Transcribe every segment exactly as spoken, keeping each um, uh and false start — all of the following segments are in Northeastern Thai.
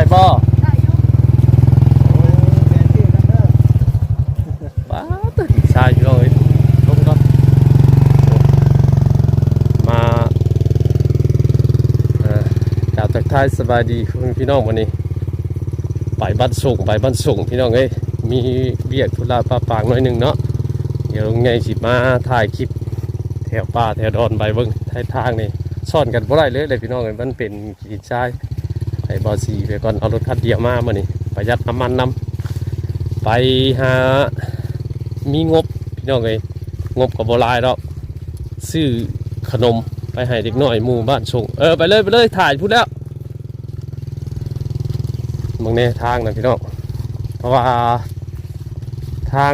ได้บ่ ได้อยู่ โอ้ย แกชื่อนั่นเด้อ ว้าว ตื่นสายพี่น้องเอ้ย ลงก่อน มา เอ่อ กล่าวทักทายสบายดีพี่น้อง วันนี้ ไปบ้านส่ง ไปบ้านส่งพี่น้องเอ้ย มีเวียกธุระปะปางหน่อยหนึ่งเนาะ เดี๋ยวลุงใหญ่สิมาถ่ายคลิป แถวป่าแถวดอนไปเบิ่ง ท้ายทางนี่ ซ่อนกันบ่ได้เลยเลยพี่น้องเอ้ย มันเป็น ขีดซ้าย ให้บ่าวสีไปก่อน เอารถคันเดียวมามื้อนี้ ประหยัดน้ำมันนำ ไปหา มีงบพี่น้องเอ้ย งบก็บ่หลายดอก ซื้อขนมไปให้เด็กน้อยหมู่บ้านส่ง เออ ไปเลย ไปเลย ถ่ายพูดแล้ว เบิ่งแน่ทางนะพี่น้อง เพราะว่า ทาง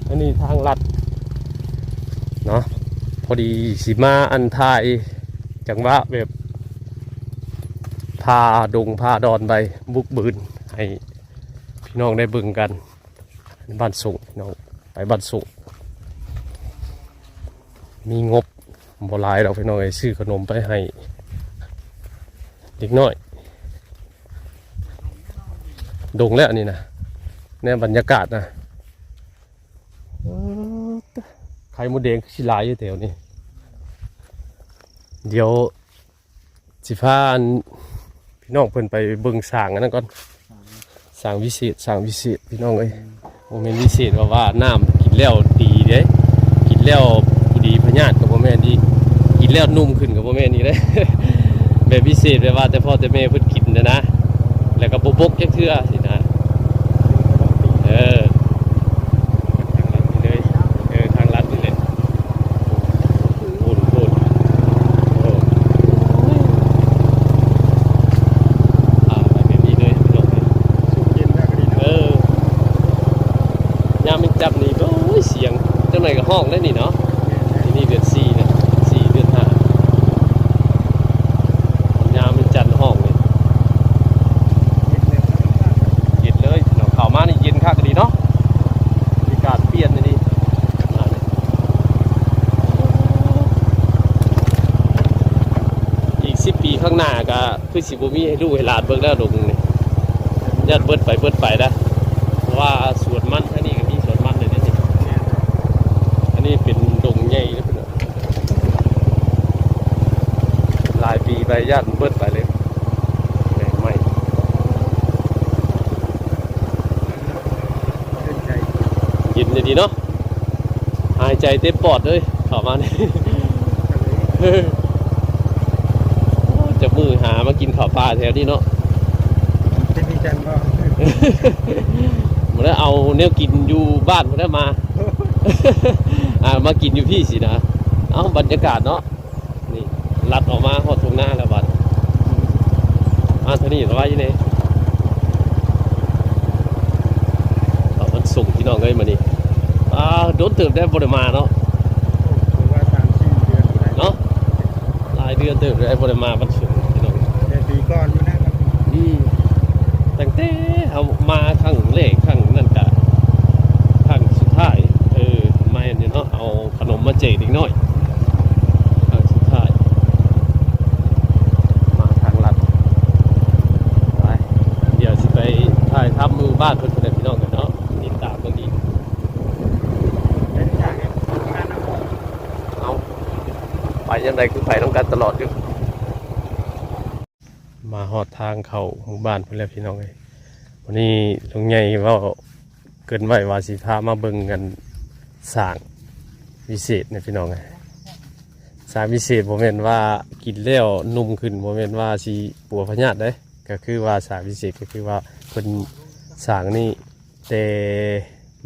อันนี้ทางลัดเนาะ พอดีสิมาอันถ่าย จังหวะแบบ พาดงพาดอนไป บุกบืน ให้พี่น้องได้เบิ่งกัน บ้านส่งพี่น้อง ไปบ้านส่ง มีงบบ่หลายดอกพี่น้องเอ้ย ซื้อขนมไปให้ เด็กน้อย ดงแล้วอันนี้นะ แนวบรรยากาศนะ เออ ไข่มดแดงคือสิหลายอยู่แถวนี้ เดี๋ยว สิพาอัน พี่น้องเพิ่นไปเบิ่งสร้างอันนั้นก่อน สร้างวิเศษ สร้างวิเศษ พี่น้องเอ้ย บ่แม่นวิเศษว่า ว่าน้ำกินแล้วดีเด้ กินแล้วบ่ดีพยาธิก็บ่แม่นอีก กินแล้วหนุ่มขึ้นก็บ่แม่นอีกเด้ แบบวิเศษแบบว่าแต่พ่อแต่แม่เพิ่นกินนะนะ แล้วก็บ่บกจักเทื่อสินะ เออ ทางลัดนี่เลย เออ ทางลัดนี่แหละ โอ้โห โอ้โห อ่า ไปแบบนี้เลยพี่น้องเอ้ย เออ ยามมันจับนี่ โอ้ย เสียง จังไหนก็ฮ้องได้นี่เนาะ ที่นี่เดือนสี่เนี่ย สี่ เดือนห้า ยามมันจันฮ้องนี่ เย็นเลยพี่น้อง เข้ามานี่เย็นคักดีเนาะ บรรยากาศเปลี่ยนเลยนี่ อ่า อีกสิบปีข้างหน้าก็คือสิบ่มีให้ลูกให้หลานเบิ่งแล้วดงนี่ ย่านเบิดไปเบิดไปนะ เพราะว่าสวนมันทางนี้ก็มีสวนมันเลยเด้นี่ อันนี้เป็นดงใหญ่เลยพี่น้อง หลายปีไปย่านเบิดไปเลย แม่งไหม้ เย็นดีเนาะ หายใจเต็มปอดเลย เข้ามานี่ โอ้ จับมือหามากินข้าวปลาแถวนี้เนาะ จะมีจันทร์บ่ มาแล้วเอาแนวกินอยู่บ้านมาแล้วมา อ่า มากินอยู่พี่สินะ เอ้า บรรยากาศเนาะ นี่ ลัดออกมาฮอดทุ่งนาแล้วบัด อ่า เท่านี้ละว่าอยู่นี่ เอามันส่งพี่น้องเอ้ยมานี่ อ่า โดนเติบได้บ่ได้มาเนาะ ถือว่าสามสี่เดือนได้ เนาะ หลายเดือนเติบได้บ่ได้มาวันส่งพี่น้อง แต่ปีก่อนอยู่นะครับ อืม ตั้งแต่เฮามาครั้งแรกครั้งนั้นกะ ครั้งสุดท้าย เออ แม่นอยู่เนาะ เอาขนมมาแจกเด็กน้อย ครั้งสุดท้าย มาทางลัด ไป เดี๋ยวสิไปถ่ายทำหมู่บ้านเพิ่นพุ้นแหละพี่น้องเอ้ยเนาะ ติดตามเบิ่งอีก เอา ไปยามใดคือไปนำกันตลอดอยู่ มาฮอดทางเข้าหมู่บ้านพุ้นแล้วพี่น้องเอ้ย วันนี้ลุงใหญ่เว้าเกริ่นไว้ว่าสิพามาเบิ่งกันสร้างวิเศษนะพี่น้องเอ้ย สร้างวิเศษบ่แม่นว่ากินแล้วหนุ่มขึ้น บ่แม่นว่าสิปัวพยาธิเด้ ก็คือว่าสร้างวิเศษก็คือว่าเพิ่นสร้างนี่ แต่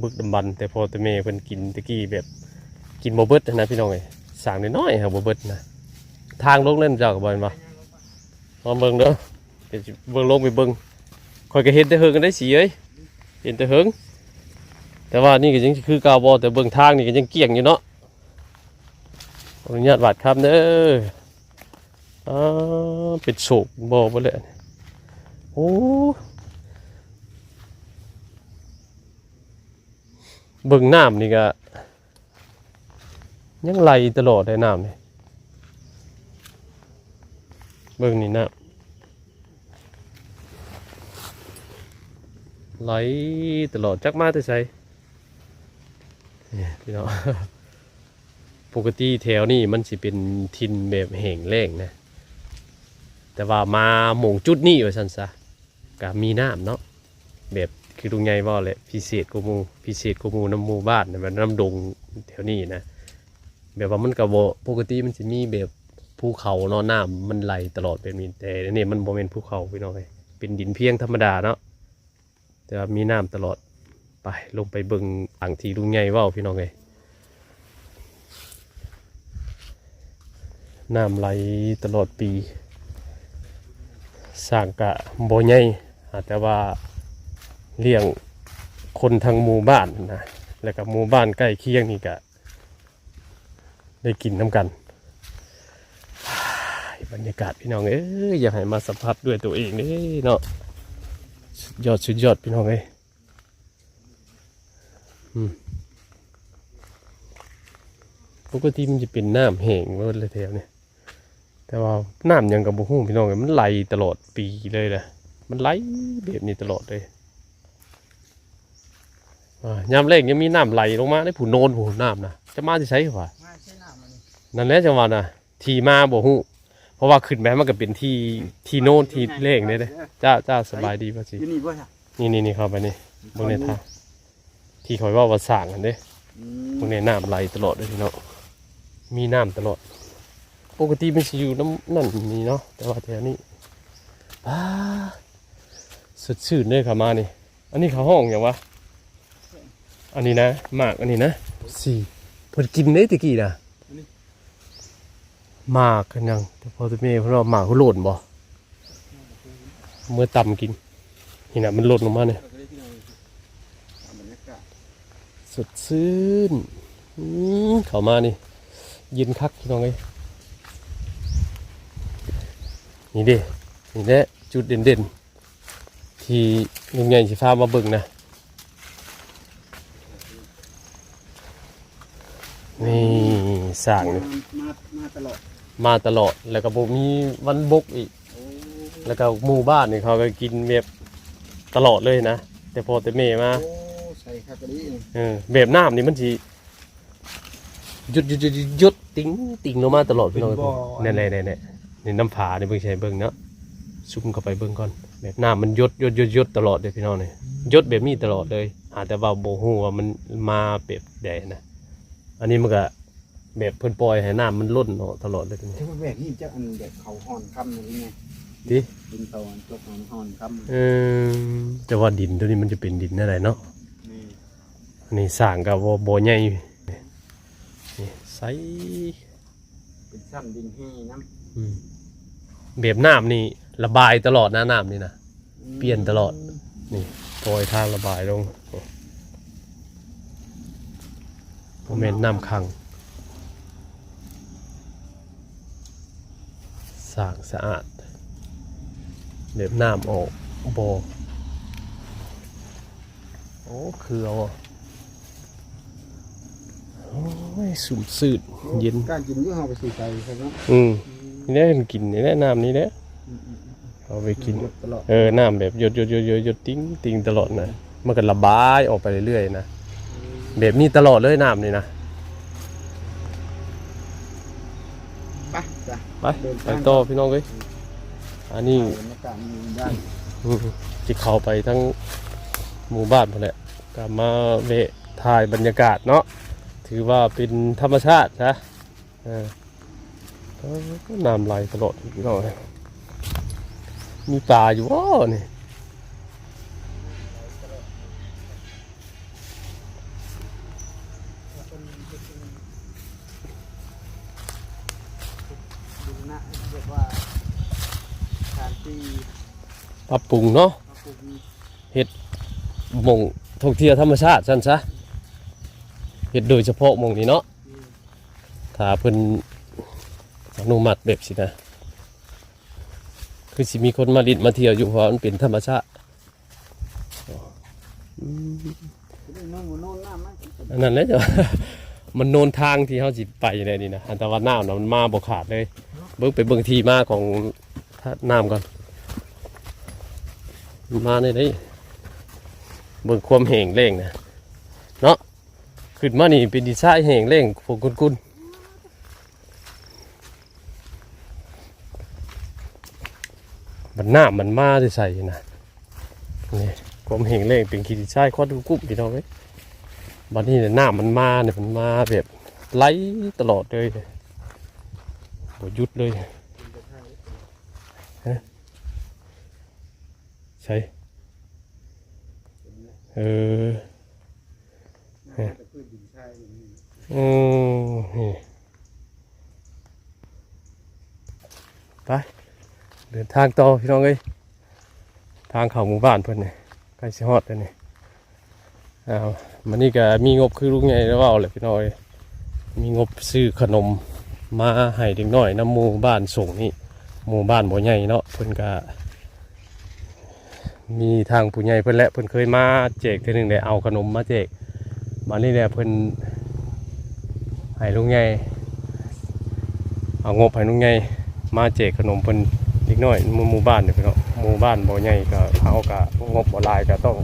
บึกดำบรรพ์แต่พ่อแต่แม่เพิ่นกินแต่กี้แบบกินบ่เบิดนะพี่น้องเอ้ย สร้างน้อยๆหาบ่เบิดนะ ทางลงเล่นเจ้าก็บ่เห็นบ่ ลองเบิ่งเด้อ เดี๋ยวสิเบิ่งลงไปเบิ่ง ข้อยก็เห็นแต่เฮิงกันได้สิเอ้ย เห็นแต่เฮิง แต่ว่านี่ก็ยังคือเก่าบ่ แต่เบิ่งทางนี่ก็ยังเกลี้ยงอยู่เนาะ ขออนุญาตบาดคำเด้อ อ่า เป็นโศกบ่บ่เลย โอ้ เบิ่งน้ำนี่ก็ ยังไหลตลอดเลยน้ำนี่ เบิ่งนี่น้ำ ไหลตลอด จักมาแต่ไส นี่พี่น้อง ปกติแถวนี้มันสิเป็นถิ่นแบบแห้งแล้งนะ แต่ว่ามาหม่องจุดนี้ว่าซั่นซะ ก็มีน้ำเนาะ แบบคือลุงใหญ่เว้าแหละ พิเศษกว่าหมู่ พิเศษกว่าหมู่นำหมู่บ้าน นำดงแถวนี้นะ แบบว่ามันก็บ่ ปกติมันสิมีแบบภูเขาเนาะ น้ำมันไหลตลอดแบบนี้ แต่อันนี้มันบ่แม่นภูเขาพี่น้องเอ้ย เป็นดินเพียงธรรมดาเนาะ แต่ว่ามีน้ำตลอด ไป ลงไปเบิ่งอ่างที่ลุงใหญ่เว้าพี่น้องเอ้ย น้ำไหลตลอดปี สร้างกะบ่ใหญ่ อาจจะว่าเลี้ยงคนทั้งหมู่บ้านนะ แล้วก็หมู่บ้านใกล้เคียงนี่กะได้กินนำกัน บรรยากาศพี่น้องเอ้ย อยากให้มาสัมผัสด้วยตัวเองเด้เนาะ สุดยอด สุดยอดพี่น้องเอ้ย อืม ปกติมันจะเป็นน้ำแห้งเบิดเลยแถวนี้ แต่ว่าน้ำหยังก็บ่ฮู้พี่น้องเอ้ย มันไหลตลอดปีเลยนะ มันไหลแบบนี้ตลอดเลย อ่า ยามแล้งยังมีน้ำไหลลงมาในผู้โนนผู้น้ำนะ จะมาที่ไสวะ มาใช้น้ำอันนี้ นั่นแหละจังหวะนะ ที่มาบ่ฮู้ เพราะว่าขึ้นไปมันก็เป็นที่ ที่โนนที่แล้งเด้เด้ จ้า จ้า สบายดีป้าศรี อยู่นี่บ่จ้ะ นี่ นี่ นี่ เข้าไปนี่ เบิ่งในท่า ที่ข้อยเว้าว่าสร้างหั่นเด้ อืม เบิ่งในน้ำไหลตลอดเด้พี่น้อง มีน้ำตลอด ปกติมันสิอยู่นำนั่นนี่เนาะ แต่ว่าแถวนี้ ป๊าด สดชื่นเด้เข้ามานี่ อันนี้เขาฮ้องหยังวะ อันนี้นะ หมากอันนี้นะ สี่ เพิ่นกินเด้ตะกี้นะ อันนี้ หมากอันหยัง แต่พ่อแต่แม่เพิ่นว่าหมากหัวโล้นบ่ เมื่อตำกิน นี่นะ มันหล่นลงมาเนี่ย บรรยากาศ สดชื่น อืม เข้ามานี่ เย็นคักพี่น้องเอ้ย นี่เด้ นี่แหละจุดเด่นๆ ที่ลุงใหญ่สิพามาเบิ่งนะ นี่สร้างนี่ มา มา มาตลอด มาตลอด แล้วก็บ่มีวันบกอีก โอ้ แล้วก็หมู่บ้านนี่เขาก็กินแบบตลอดเลยนะ แต่พ่อแต่แม่มา โอ้ ใส่คักกะดี เออ แบบน้ำนี่มันสิ หยด หยด หยด หยด หยด ติ่ง ติ่งลงมาตลอดพี่น้อง เป็นบ่อ นั่นแหละ นั่นแหละ นี่น้ำผานี่เบิ่งใช่เบิ่งเนาะ ซูมเข้าไปเบิ่งก่อน แบบน้ำมันหยด หยด หยด หยดตลอดเลยพี่น้องนี่ หยดแบบนี้ตลอดเลย หาแต่ว่าบ่ฮู้ว่ามันมาแบบใดนะ อันนี้มันก็แบบเพิ่นปล่อยให้น้ำมันล้นออกตลอดเลย แต่ว่าแบบนี้จะอันแบบเขาฮ้อนค่ำนี่ไง ติ เป็นตอนตกฮ้อนค่ำ เออ แต่ว่าดินตัวนี้มันจะเป็นดินอะไรเนาะ นี่ อันนี้สร้างก็บ่ บ่ใหญ่ นี่ใส เป็นซ้ำดินแห้งน้ำ อืม แบบน้ำนี่ระบายตลอดนะ น้ำนี่นะ อืม เปลี่ยนตลอด นี่ปล่อยทางระบายลง บ่แม่นน้ำขัง สร้างสะอาด แบบน้ำออกบ่ โอ้ คือเอาอะ โอ้ย ชุ่มชื่น เย็น การกินอยู่เฮาไปซื้อไก่ครับเนาะ อืม นี่แหละกินนี่แหละ น้ำนี่แหละ อืม อืม อืม เอาไปกิน หยดตลอด เออ น้ำแบบหยด หยด หยด หยด หยด ติ๊ง ติ๊ง ตลอดนะ มันก็ระบายออกไปเรื่อยๆนะ แบบนี้ตลอดเลยน้ำนี่นะ ไปจ้ะ ไป เดินทาง ไปต่อพี่น้องเอ้ย อันนี้ บรรยากาศมันอยู่ด้าน อืม สิเข้าไปทั้งหมู่บ้านพู้นแหละ ก็มาแวะถ่ายบรรยากาศเนาะ ถือว่าเป็นธรรมชาติซะ เออ เออ น้ำไหลตลอดพี่น้องเอ้ย มีปลาอยู่บ่นี่ ดูนะ เรียกว่าสถานที่ ปรับปรุงเนาะ ปรับปรุง เฮ็ดหม่องท่องเที่ยวธรรมชาติซั่นซะ เฮ็ดโดยเฉพาะหม่องนี้เนาะ อืม ถ้าเพิ่นอนุมัติแบบสินะ คือสิมีคนมาเล่นมาเที่ยวอยู่ เพราะว่ามันเป็นธรรมชาติ อืม อันนั้นแหละ มันโนนทางที่เฮาสิไปได้นี่นะ แต่ว่าน้ำน่ะมันมาบ่ขาดเลย เบิ่งไปเบิ่งที่มาของน้ำก่อน มันมาได้ได๋ เบิ่งความแห้งแล้งนะเนาะ ขึ้นมานี่เป็นดินทรายแห้งแล้งพวกคุณคุณ มันน้ำมันมาได้ใส่นะ นี่ ความแห้งแล้งเป็นขี้ดินทรายควันกุ้มพี่น้องเอ้ย บัดนี้เนี่ยน้ำมันมาเนี่ยมันมาแบบไหลตลอดเลย บ่หยุดเลย ฮะ ใช่ เออ ฮะ อืม นี่ ไป เดินทางต่อพี่น้องเอ้ย ทางเข้าหมู่บ้านเพิ่นนี่ ใกล้สิฮอดแล้วนี่ อ้าว มื้อนี้ก็มีงบคือลุงใหญ่เว้าแหละพี่น้องเอ้ย มีงบซื้อขนมมาให้เด็กน้อยนำหมู่บ้านส่งนี่ หมู่บ้านบ่ใหญ่เนาะ เพิ่นก็ มีทางผู้ใหญ่เพิ่นแหละ เพิ่นเคยมาแจกเทื่อหนึ่ง ได้เอาขนมมาแจก บัดนี้เนี่ยเพิ่นให้ลุงใหญ่ เอางบให้ลุงใหญ่มาแจกขนมเพิ่นเด็กน้อยหมู่ หมู่บ้านเนี่ยพี่น้อง หมู่บ้านบ่ใหญ่ก็ เขาก็งบบ่หลายก็ต้อง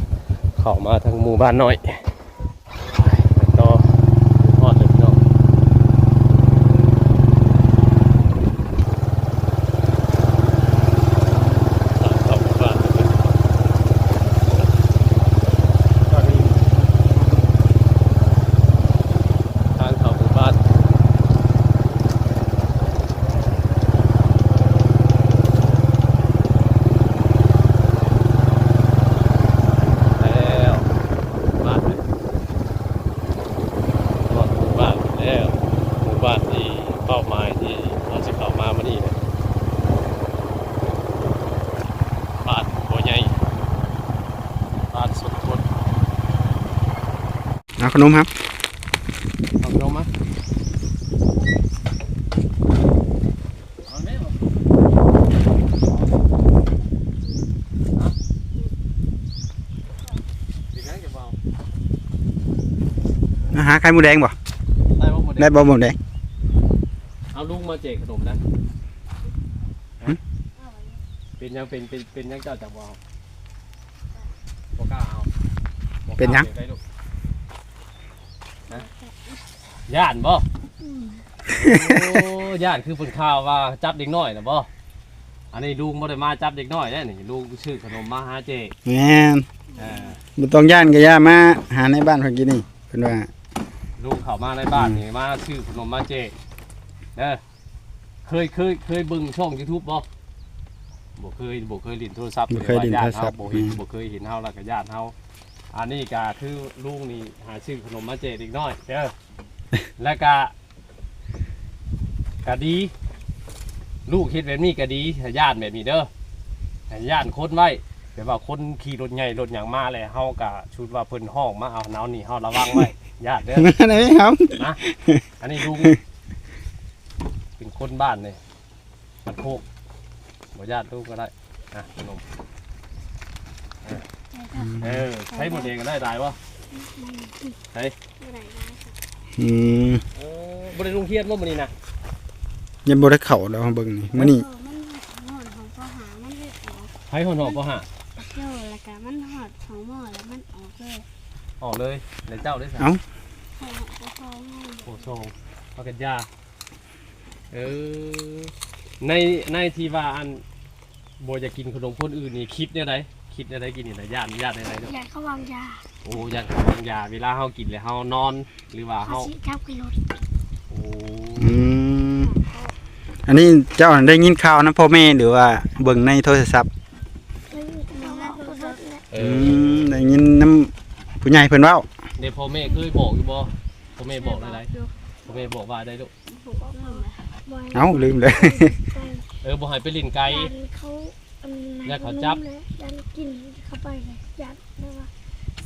เข้ามาทางหมู่บ้านน้อย ต่อ ฮอดเลยพี่น้อง ทางเข้าหมู่บ้าน ทางเข้าหมู่บ้าน แล้ว บ้านเลย ฮอดหมู่บ้านแล้ว หมู่บ้านที่เป้าหมายที่เราสิเข้ามามื้อนี้นะ บ้านบ่ใหญ่ บ้านสุดทน เอาขนมครับ เอาขนมมา เอาแม่มา เป็นหยังจะเบา มาหาไข่มดแดงบ่ ได้บ่หมด ได้บ่หมดแดง เอาลุงมาแจกขนมนะ หึ เป็นหยัง เป็น เป็น เป็นหยังเจ้าจังบ่เอา บ่กล้าเอา บ่กล้า เป็นหยัง ได้ลูก ฮะ ย่านบ่ อืม โอ้ ย่านคือเพิ่นข่าวว่าจับเด็กน้อยน่ะบ่ อันนี้ลุงบ่ได้มาจับเด็กน้อยเด้นี่ ลุงซื้อขนมมาหาเจ๊ แม่น อ่า บ่ต้องย่านก็อย่ามาหาในบ้านเพิ่นกินนี่ เพิ่นว่า ลุงเข้ามาในบ้านนี่ อืม มาซื้อขนมมาเจ๊ เด้อ เคย เคย เคยเบิ่งช่องยูทูบบ่ บ่เคย บ่เคยเล่นโทรศัพท์ บ่เคยเล่นโทรศัพท์ บ่เห็น อืม บ่เคยเห็นเฮาแล้วก็ย่านเฮา อันนี้ก็คือลุงนี่หาซื้อขนมมาแจกเด็กน้อยเด้อ แล้วก็ ก็ดี ลูกเฮ็ดแบบนี้ก็ดี ย่านแบบนี้เด้อ ย่านคนไว้ แบบว่าคนขี่รถใหญ่รถหยังมาแล้ว เฮาก็ชุดว่าเพิ่นฮ้องมาเอา แนวนี้เฮาระวังไว้ ย่านเด้อ มาได้ไหมครับ นะ อันนี้ลุง เป็นคนบ้านนี่ บ้านโคก บ่ย่านลุงก็ได้ อ่ะ ขนม อ่ะ อืม เออ ใช้หมดเองก็ได้ ได้บ่ ใช้ บ่ได้หลายค่ะ อืม เออ บ่ได้โรงเรียนบ่มื้อนี้นะ ยังบ่ได้เข้าดอก เบิ่งนี่ มื้อนี้ เออ มันฮอดของป.ห้า มันเลยออก ไผฮอดของป.ห้า เจ้า แล้วก็มันฮอดของม.แล้วมันออกเลย ออกเลย แล้วเจ้าได้ไส เอ้า ของป.สอง ป.สอง เอากันยา เออ ใน ในที่ว่าอัน บ่อยากกินขนมคนอื่นนี่ คิดแนวใด คิดแนวใดกินนี่นะ ย่าน ย่านแนวใดเนาะ ย่านเขาวางยา โอ้ ย่านเขาวางยา เวลาเฮากินแล้วเฮานอน หรือว่า เขา เฮา สิจับขึ้นรถ โอ้ อืม อันนี้เจ้าได้ยินข่าวนำพ่อแม่หรือว่าเบิ่งในโทรศัพท์ เออ อืม ได้ยินนำผู้ใหญ่เพิ่นเว้า เด้ พ่อแม่เคยบอกอยู่บ่ พ่อแม่บอกแนวใด อยู่ พ่อแม่บอกว่าใดลูก เอ้า ลืมเลย เออ บ่ให้ไปเล่นไกล ย่านเขา อันนั้น ย่านเขาจับ ย่านกินเข้าไปเลย ย่านแบบว่า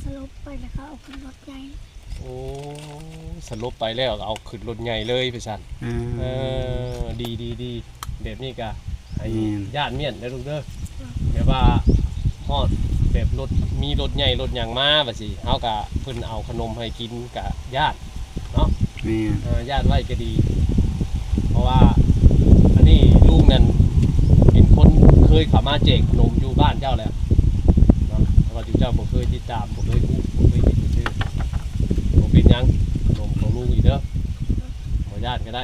สลบไปแล้วเขาเอาขึ้นรถใหญ่ โอ้ สลบไปแล้วเอาขึ้นรถใหญ่เลยไปซั่น อืม เออ ดี ดี ดี แบบนี้ก็ให้ แม่น ย่านเมี้ยนเด้อลูกเด้อ แบบว่าฮอดแบบรถ มีรถใหญ่รถหยังมาว่าสิ เฮาก็เพิ่นเอาขนมให้กินก็ย่านเนาะ แม่น เออ ย่านไว้ก็ดี เพราะว่าอันนี้ลุงนั่นเป็นคนเคยเข้ามาแจกขนมอยู่บ้านเจ้าแล้วเนาะ แต่ว่าอยู่ เจ้าบ่เคยติดตาม บ่เคยฮู้ บ่เคยเห็นซื่อๆ บ่เป็นหยัง หนมของลุงอีกเด้อ บ่ย่านก็ได้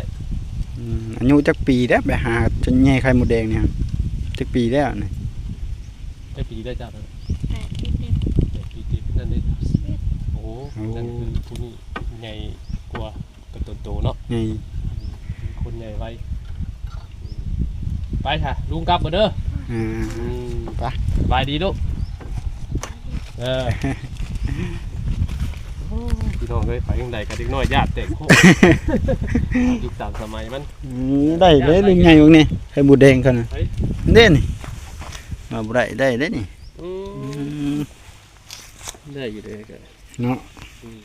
อืม อายุจักปีแล้ว ไปหาจนแย่ไข่มดแดงเนี่ย จักปีแล้วนี่ จักปีได้เจ้านะ แปดปีเต็ม แปดปีเต็ม นั่นเด้ สิบเอ็ด โอ้โห โอ้ นั่นคือผู้นี้ใหญ่กว่า ก็โตๆเนาะ ไง คนใหญ่ไว ไปค่ะ ลุงกลับก่อนเด้อ อ่า อืม ไป สบายดีลูก เออ โอ้ พี่น้องเอ้ย ไปทางใดกับเด็กน้อยย่านแตกโคก ยุคตามสมัยมัน อืม ได้เลยลุงใหญ่พวกนี้ ไข่มดแดงเขานะ เฮ้ย เด่นนี่ มาบ่ได้ ได้เด้นี่ อืม อืม ได้อยู่เด้อก็ เนาะ อืม